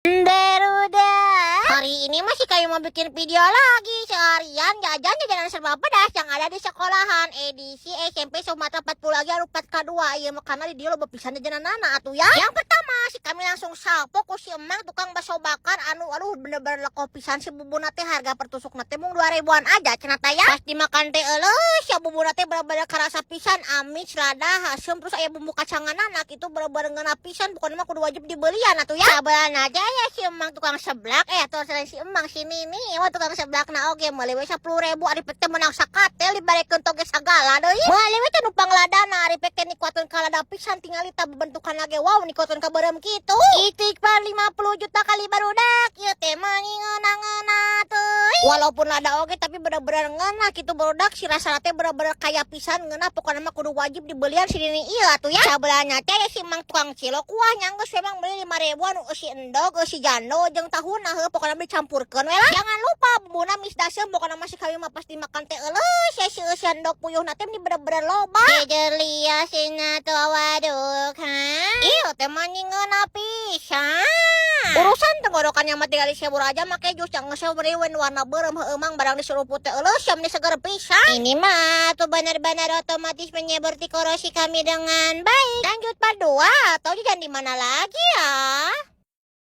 Barudak. Hari ini masih kayak mau bikin video lagi. Seharian jajan jajanan serba pedas yang ada di sekolahan edisi SMP Sumatera 40 lagi anu 4 K2. Iya, karena di dieu loba pisan jajanan atuh ya. Yang pertama si kami langsung salpo ku si emang tukang bakso bakar anu, aduh, bener-bener lekoh pisan si bubuna teh. Harga per tusuk teh mung 2 ribuan aja cenah teh ya. Pas dimakan teh, eueuh sia, bubuna teh bener-bener karasa pisan amis, lada, asem, terus aya bumbu kacangan anak itu bener-bener ngeunah pisan. Pokoknya mah kudu wajib dibelian atuh ya. Sabelah aja ya si emang tukang seblak, eh, atau selain si emang, si Nini mah tukang seblak. Na oge meuli we 10.000, ari pek teh menang sakatel, dibarekeun toge sagala deui. Meuli we teh numpang ladana, ari pek teh nikuateun ka lada pisan. Tingali tah bentukan lagi, wow, nikuateun ka beureum kitu. Istighfar 50 juta kali, barudak. Ieu teh mah ngeunah-ngeunah teuing, walaupun lada oge tapi bener-bener ngeunah kitu, barudak. Si rasana teh bener-bener kaya pisan, ngeunah. Pokoknya mah kudu wajib dibelian si Nini ieu atuh ya. Sabelahnya teh aya si emang tukang cilok kuah nya, geus memang beli 5 ribuan eusi endog, eusi jando, jeung tahuna. Heuh, pokoknya mah dicampurkeun we lah. Jangan lupa bumbuna mis dasem. Pokoknya masih kami mah pas dimakan teh, eueuh sia, si eusi endog puyuhna teh bener-bener loba. Jejelia sina tuh, waduh kan ieu teh mah ngeunah pisan. Urusan tenggorokannya mah tinggal disebur aja make jus yang geus beri warna beureum. Heueuh mang, barang diseruput teh, eueuh sia, meni seger pisan. Ini mah tuh benar-benar otomatis menyeberti korosi kami dengan baik. Lanjut part 2 atau jajan di mana lagi ya?